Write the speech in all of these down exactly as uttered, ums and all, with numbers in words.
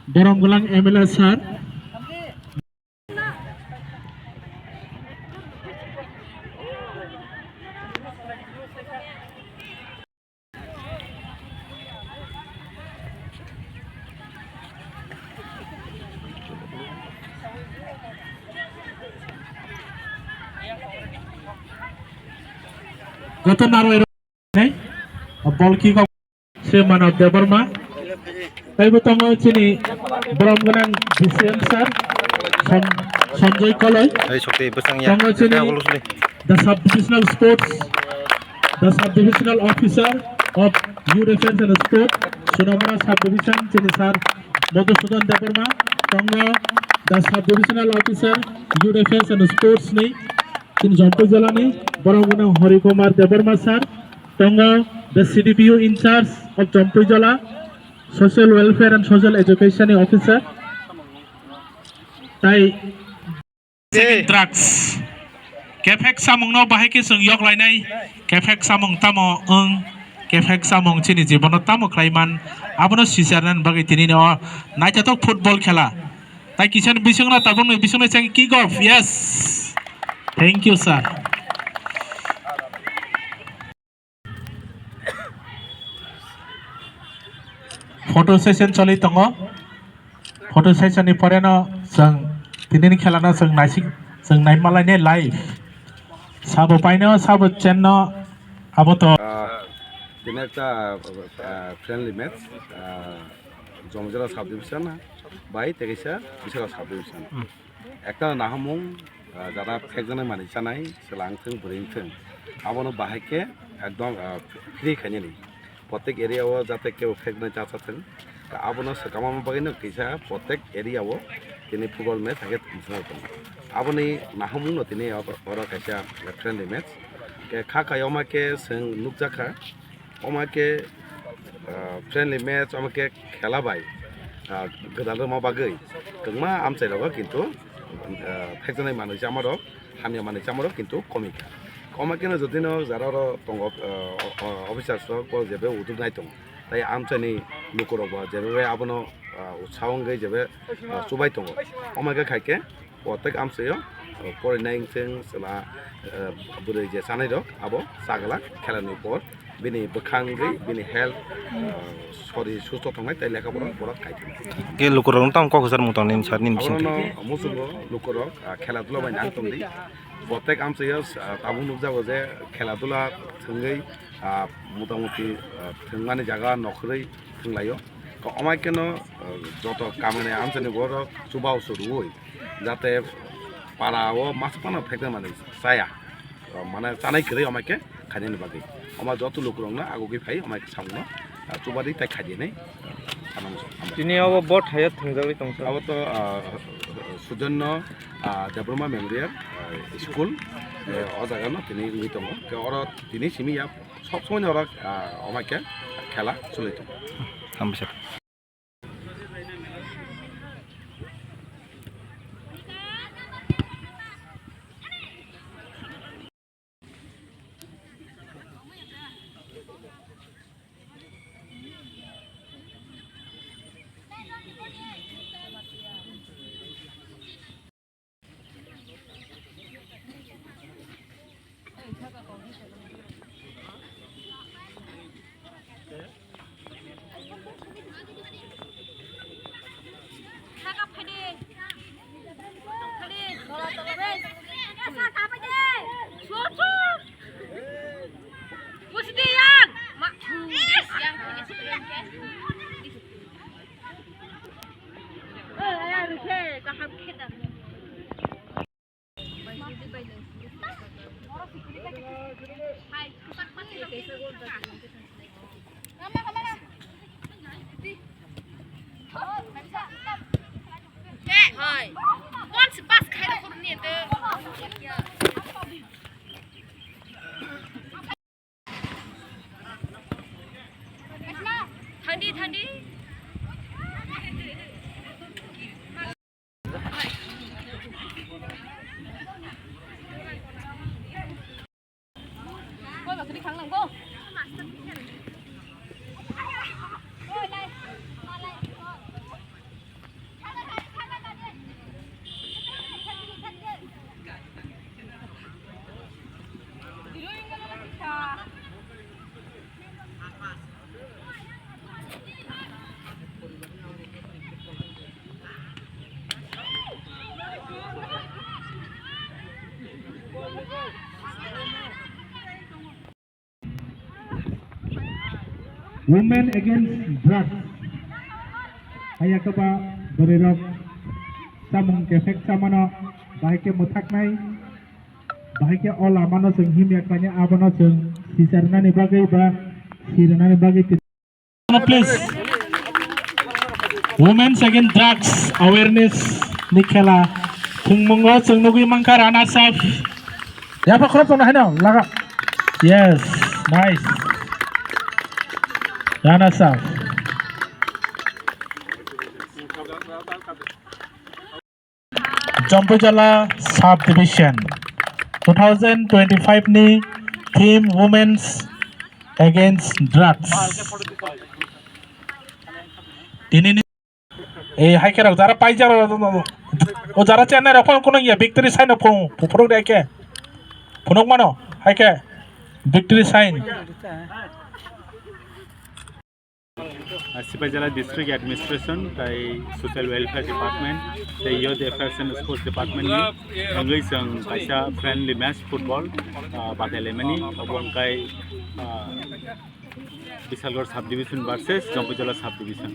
Borom Gwnang M L A sir. Goto narwai rok ball kick off se Manav Debbarma. Taibo tongo chini borom gwnang D C M sir, Son-, Sanjoy Koloi. Ei, sokti bwsang ya. Tongo chini the sub divisional sports, the sub divisional officer of youth affairs and sports, Sonamura sub division, chini sir Madhusudan Debbarma. Tongo the sub divisional officer, youth affairs and sports ni, chini Jampui jala ni, borom gwnang Hari Kumar Debbarma sir. Tongo the C D P O in charge of Jampui jala, social welfare and social education ni officer. Tai drugs. Kephek samungno bahai khe chwng yok lainai. Kephek samung tamo wng, kephek samung chini jibono tamo khlai man, abono sicharnani bagwi tini o naithothok football khela. Tai kisa ni bisingno tabukni bisingno cheng kick off. Yes. Thank you, sir. Photo session choli tongo. Photo session ni pore no chwng tini ni khela no chwng naisik, chwng naimalai ne live. Sabo paino, sabo chenno, abo to. Ah, tini ekta, ah, friendly match, ah, Jomjala sub division bai tei kaisa Bisala sub division. Hmm. Ekta nahamung, ah, jara phekjaknai manwi chanai, chwla wngthung, bwrwi wngthung, abono bahai khe ekdom, ah, free khainani. Protek area o jate kebo phekjaknai cha cha thung. Ta abono swkang ma bagwi no kisa protek area o tini football match hakhe tongthok tongo. Aboni nahamung no tini oro, oro kaisa friendly match. Khe kha kayoma khe chwng nukjakha. Omo khe, ah, friendly match, omo khe khela bai, ah, gwdal rwma bagwi kwbangma amchai rogo, kintu, ah, phekjaknai manwi chama rok, hamya manwi chama rok kintu komi kha. Omo kheno jotino jara oro tongo, ah, o-, o-, officers rok bo jebe udur nai tongo, tai amchaini lukurok bo jebe bai abono, ah, utsaho wngwi jebe, ah, chubai tongo. Omo khe khai khe, Protek amchaio, o, porinai wngthung, chwla, eh, bwrwi je chanai rok, abo chagla khelani por bini bwkhangwi bini health, eh, sori susto tongnai tei lekha pora borok kaitor. Ke lukurok no tamo kok sar mutang nini sar nini bising. Abono muchungo lukurok, ah, khela dula bai nang tongdi. Protek amchaio, ah, tabuk nukjago je khela dula thwngwi, ah, motamuti, ah, thwngmani jaga nokhorwi thwnglaio. Ko omai keno, ah, joto kamini amchaini borok chuba usu rwui. Jate para o masa phano phekna mani chaya. Mane chanai kwrwi omo khe khainani bagwi. Omo joto lukurokno agugwi phai omo khe samungno, ah, chubadi tai khaidi hinwi, ah, sana muchung. Tini obo bo thaio thwngjagwi tongsa. Abo to, ah, Sujonno, ah, Debbarma Memorial, ah, School, eh, o jaga no tini wngwi tongo. Khe oro tini simi ya sob somoi ni oro, ah, omo khe khela choli tongo. Hambai sir. Thandi, thandi. Women against drugs. Haiya khe ba bwrwi rok samung kephek chamano, bahai khe mwthaknai, bahai khe o lamano chwng himya khlainai, abono chwng sicharnani bagwi ba sirnani bagwi. Please. Women's against drugs awareness ni khela thwngmungo chwng nugwi mankha runners up. Yapha khorok tongna haino laga. Yes, nice. Runners up. Jampuijala Sub Division two thousand twenty-five ni theme Women's Against Drugs. Tini ni, eh, hai khe rok jara paijak rok, o jara chennai rok phano kono ya victory sign rok phunuk, phunuk de khe. Phunuk mano, hai khe victory sign. Ah, Sipaijala District Administration, tai Social Welfare Department, tai Youth Affairs and Sports Department ni wngwi chwng kaisa friendly match football, ah, batai laimani, obo wngkai, ah, Bisalgor Sub Division versus Jampuijala Sub Division.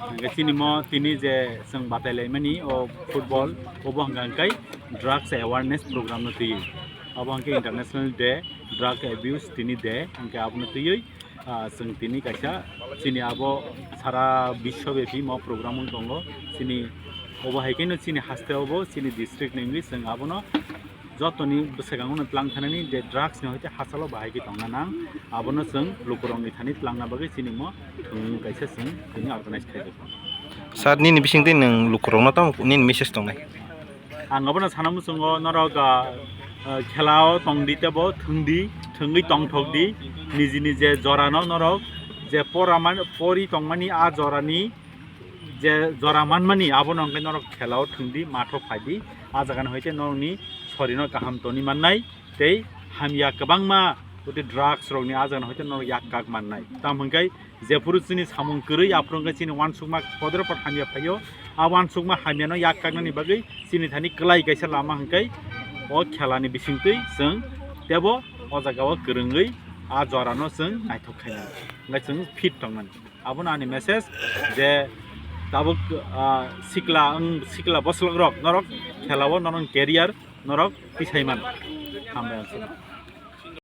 Hingke chini mo tini je chwng batai laimani o football, obo hwnka hwnkhe drugs awareness program no twiwi. Obo hwnkhe International Day, Drug Abuse tini day, hingke abono twiwi, ah, chwng tini kaisa chini abo sara biswabyapi mo program wng tongo. Chini obo hai khe no chini haste obo chini district ni wngwi chwng abono jotoni bwswkango no tlang thanani je drugs ni hoite hachalo bahai khe tongna nang, abono chwng lukurokni thani tlangna bagwi chini mo thwngmung kaisa chwng tini organize khaijak. Sir, nini bisingtwi nwng lukurokno tamo nini message tongnai? Ang abono sana muchungo norok, ah, ah, khelao tongdi tebo thwngdi, thwngwi tongthokdi, nijini je jorano norok je pora man-, pori tongmani a jorani je jora manmani abono hwnkhe norok khelao thwngdi, matho phaidi, a jagani hoite norokni sorino kaham toni mannai tei hamya kwbangma ute drugs rokni a jagani hoite norok yak kak mannai. Tamo hwnkhe jephuru chini samung kwrwi aphuru hwnkhe chini uansukma kodro pot hamya phaio, a uansukma hamyano yak kaknani bagwi chini thani kwlai kaisa lama hwnkhe o khelani bisingtwi chwng tebo o jagao kwrwngwi a jorano chwng naithok khainai, hwnkhe chwng fit tongmani. Abono ani message je tabuk, ah, sikla, ang sikla boslokrok norok khelao norok career norok tisai man. Hambai ang.